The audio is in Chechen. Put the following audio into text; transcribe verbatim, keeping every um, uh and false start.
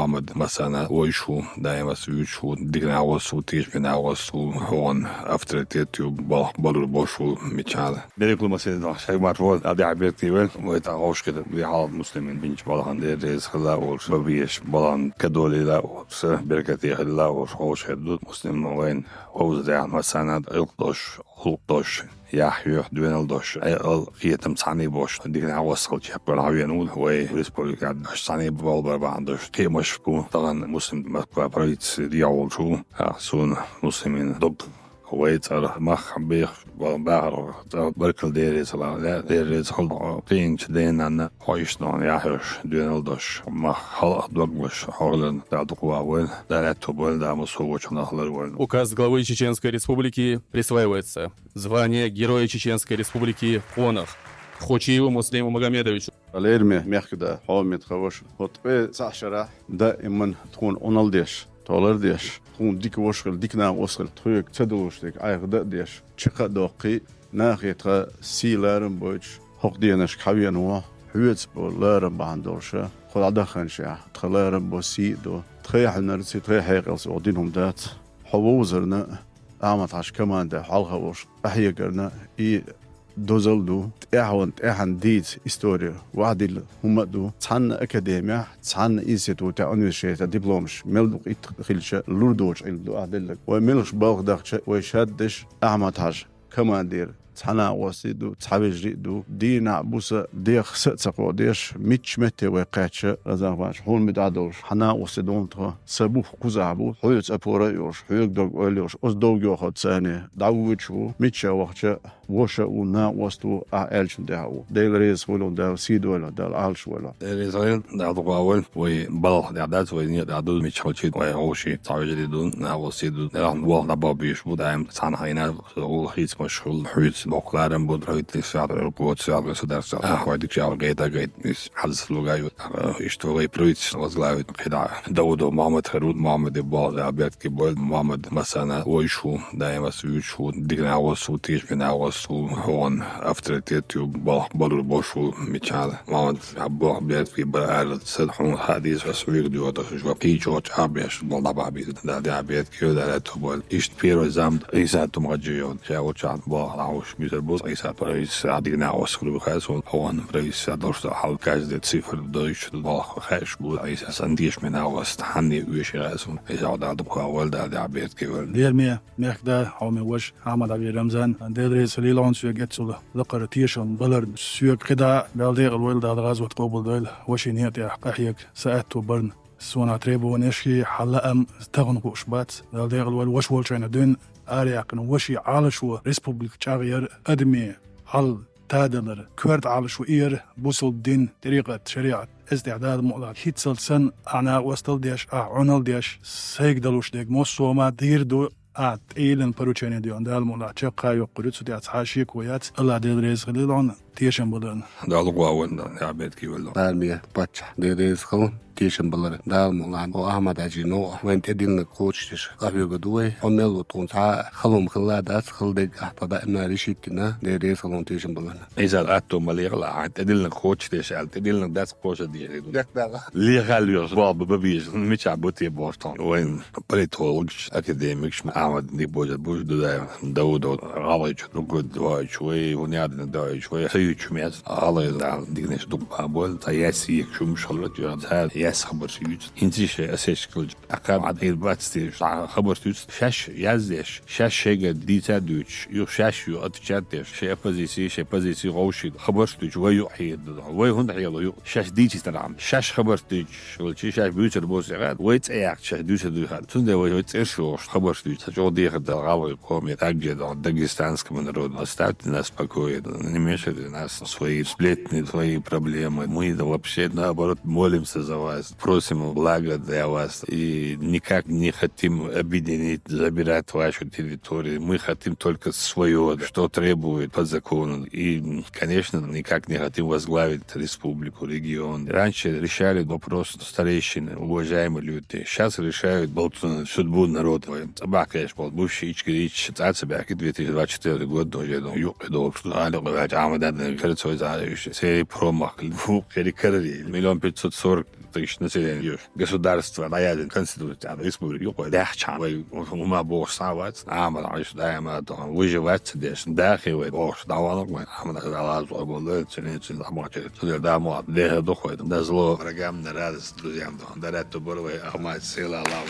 Мухьаммад Масана вайш ву, даим ас вуьйцуш ву, дика нагӀвас ву, тешаме нагӀвас ву, хьуна авторитет ю, балх балур бош ву, мичала. Береклу Масана, шайгмар вол, а дехьа берти вел, вай та гӀовш хир, ви хьалат муслимин, бинч балхан дер, рез хила волш, бабиеш балхан кадолила волш, беркате хила волш, гӀовш хир ду, муслим вайн, гӀовз дехьа Масана, гӀилкъ дош, гӀулкъ дош, яхь юьх, дуьнал дош, Ӏел кхетам цхьаний бош, дика нагӀвас хила чекхвала хьавен ву, вай республика, аш цхьаний болбар бахьан дош, кхемаш бу, таган муслим Москва правительстве дегӀ волчу, а, суна муслимин дог, вай цӀар мах бех, ба-, бахар цӀар баркал дерез хала, дерез хала, кхинч денанна, хойш нон, яхьюш, дуьнал дош, мах хала доглаш, хьоглан, да дуква вайн, да латто байн, да мусу вочу нахлар вайн. Указ главы Чеченской Республики присваивается звание Героя Чеченской Республики кхунах Хучиеву Муслиму Магомедовичу. Лерме мехкда, хьо мет хаваш, хӀо ткъе цхьа шарахь даиман тхуна Ӏуналла деш, толар деш, тхуна дика ваш хила, дика нагӀвас хила, тхоьга ца долуш дерг Ӏайха да а деш, чекха а доккхий, нахе тха сий ларам бойтуш, хӀокху денашка хьавена ву, хьоьца бо ларам бахьана долуша, тхо дӀадаханчехь, тхан ларам бо сий а ду, тхайн хьуьнарций, тхайн хьекъалций оха дина хӀума дац. Хьо вовзарна, Ахьмад-Хьаьжа команда хьалха волуш къахьегарна и дозалла ду, тӀаьхьа ван тӀаьхьана дийца история ваьхьадилла хӀума а ду, цхьанна академехь, цхьанна институтехь, университетехь дипломаш мел дукха итт хилча лур доцу Ӏилма ду ахь деллаг. Вай мелхаш балха дахча, вай шаддеш Ахьмад-Хьаьжа командира цхьа накъостий ду, цхьа вежарий а ду, дийнахь буса дех са а ца кхо деш, мичча метте вай кхаьчча, Разан Хьаьжа, хьуна муьтӀахь долуш, хьан накъостий ду хьуна тхо, сан бух кхузахь бу, хьоьца опора а йолуш, хьоьга дог ойла йолуш, оцу дог йохуьйту царна, дӀавуьйцуш ву, мичча вахча, ваша а ву, накъост а ву, ахь аьллачун тӀехь а ву. Дела реза хуьлда, Дала сий дойла, Дала Ӏалаш войла. Дела реза хуьлда, Дала дукха войла. Вай балха дӀа дац, вай некъа дӀа ду, мичхалчи вай гӀовши, цхьа вежарий ду, накъостий ду. Делахь болх дӀабахьа безаш бу, даим цхьана хьайна, гӀуллакх хийцамаш хуьлу, хьуьйца боккха ларам бу, правительство, руководство, государство. Ахь вай дика чӀагӀо гайта, гайта, иза хьаза луга ю. Иштта вай правительство возглавит кхидӀа Даудов Мухьаммад хир ву, Мухьаммаде болх дӀа беркате бойла, Мухьаммад Масана вайш ву, даим ас вуьйцуш ву, дика накъост ву, тешаме накъост ву, хьуна авторитет ю, балх балур бош ву, мичала. Мухьаммад, хьан болх беркате бара ала, сан хьуна хадийса ас хьоьга доьху, жоп кхин чӀогӀа чӀагӀбеш, болх дӀабахьа беза, да дӀа беркате, да латто бойла. Иштта первый зам Ӏийса Тумхаджиев, ша волчохь болх дӀахьуш буьсур бу, Ӏийса Тумхаджиев, дика накъост хуьлу хаза, хьуна правительство долуш ду хьал, каждый цифр дойчу, болх хаьаш бу, Ӏийса сан тешаме накъост, хьанна оьший хаза, Ӏийса Дала дукха войла, Дала дӀа беркате войла. Лерме мехкда, хьоме ваша, Ахьмад-Хьаьжин Рамзан, Дела реза хуьлийла хьуна соьга эццул лакхара тешам баларна. Соьга кхидӀа Дала декъала войла, Дала гӀазот къобалдойла, ваши некъа тӀехь къахьега са аьтто барна. Суна требованешкахь хьан лаам тахана хууш бац. Дала декъала войла, ваша волчу хенахь дуьйна араяьккхина, ваши Ӏалашо республика чӀагӀъяр, адаме хьал тадалар, коьрта Ӏалашо яр, бусалба дин, тӀарикъат, шариӀат, эцу тӀехь Дала мукъ лахь, хӀинццалц санна, ахь накъостал деш, ахь Ӏуналла деш, сайга далуш дерг массо а ма дийр ду, ахь тӀейиллина поручение доьхна, Дала мукъ лахь, чекхъяьккхур ю, цу тӀехь цхьа а шеко яц, Аллах Дела реза хуьлийла хьуна, тешам баларна. Дала гӀо ван, Дала бетке валла. Армия паччахь, Дела реза хуьлда, тешам балар. Дала мукъ лахь, хьо Ахьмад-Хьаьжин новкъа, вайн тӀедиллинарг кхочушдеш къахьоьгур ду вай. Хьо мел ву тхуна цхьа а хала хӀума хилла дац, хала дерг ахь тӀе даима решить дина, Дела реза хуьлда хьуна, тешам баларна. Ӏийса, аьтто ма лехала, ахь тӀедиллинарг кхочушдеш аьлла, тӀедиллинарг дац кхочушдеш. Лехал йоьхуш, боху бан безаш, мичахь бу те бохуш тхуна. Вайн политологаш, академикаш, Ахьмад дика божар бу, Дудаев Даудов, гӀалгӀайчу, Дугуд Дуаевич, вай, Гунядин Дуаевич, вай, Хаюч Мес, гӀалгӀай дала диканаш дукха бан болу, цхьа яьсса екаш хӀумаш хилла, цара яьсса хабарш юьйцу. ХӀинца шайн осечка хилча, тӀаккха Ӏад Ӏийр бац те, цхьа хабарш юьйцу, шаьш яздеш, шаьш шайга дийца а дуьйцуш, юха шаьш юха отвечать деш, шайн оппозици, шайн позици гӀовшийла хабарш дуьйцу, вай юкъа хьийр ду. Вай хӀунда хьело юкъа? Шаьш дийцича тӀера Ӏам. Шаьш хабарш дуьйцуш хилча, шаьш буьйцур бу сехьа, вай цӀе яьккхича шаьш дуьйцур дуьйхьара. Цундела вай, вай цӀерш йохуш хабарш дуьйцу. Сан чӀогӀа дехар дара гӀалгӀай къоме, также дагестанскому народу. Оставьте нас в покое. Не мешайте нас в свои сплетни, свои проблемы. Мы вообще, наоборот, молимся за вас. Просим блага для вас. И никак не хотим объединить, забирать вашу территорию. Мы хотим только своё, что требует по закону. И, конечно, никак не хотим возглавить республику, регион. Раньше решали вопрос старейшины, уважаемые люди. Сейчас решают болтуны судьбу народа. Цабахкеш болт, бывший ичкерич, цаца бяхки две тысячи двадцать четвёртый год уже, ну, юкъе долчу, али къевач, Ахьмадан Кара цой зӀара юш. Сери промах. Фу, кери карари. Миллион пятьсот сорок тысяч населения юш. Государство, наядин конституция, республика юкъой. Дахчан. Вай, ума бохш савац. Амра, иш даима, то, выживать деш. Дахи вай, бохш, даванок вай. Амра, залаз, оболы, цене, цене, замочи. Цудер, дамо, деха духой. На зло врагам, на радость друзьям. Дарят тубор вай, амать, сила, лава.